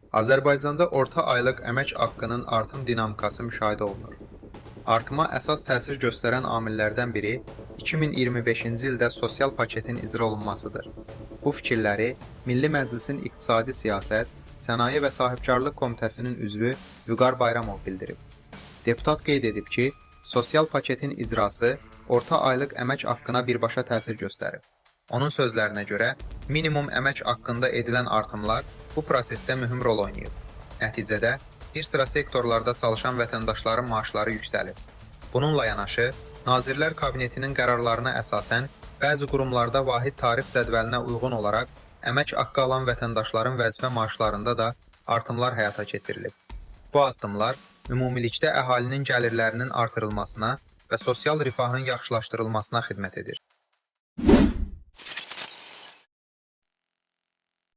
Azərbaycanda orta aylıq əmək haqqının artım dinamikası müşahidə olunur. Artıma əsas təsir göstərən amillərdən biri 2025-ci ildə sosial paketin icra olunmasıdır. Bu fikirləri Milli Məclisin İqtisadi Siyasət, Sənaye və Sahibkarlıq Komitəsinin üzvü Vüqar Bayramov bildirib. Deputat qeyd edib ki, sosial paketin icrası orta aylıq əmək haqqına birbaşa təsir göstərib. Onun sözlərinə görə, minimum əmək haqqında edilən artımlar bu prosesdə mühüm rol oynayıb. Nəticədə bir sıra sektorlarda çalışan vətəndaşların maaşları yüksəlib. Bununla yanaşı, Nazirlər Kabinetinin qərarlarına əsasən bəzi qurumlarda vahid tarif cədvəlinə uyğun olaraq əmək haqqı alan vətəndaşların vəzifə maaşlarında da artımlar həyata keçirilib. Bu addımlar ümumilikdə əhalinin gəlirlərinin artırılmasına və sosial rifahın yaxşılaşdırılmasına xidmət edir.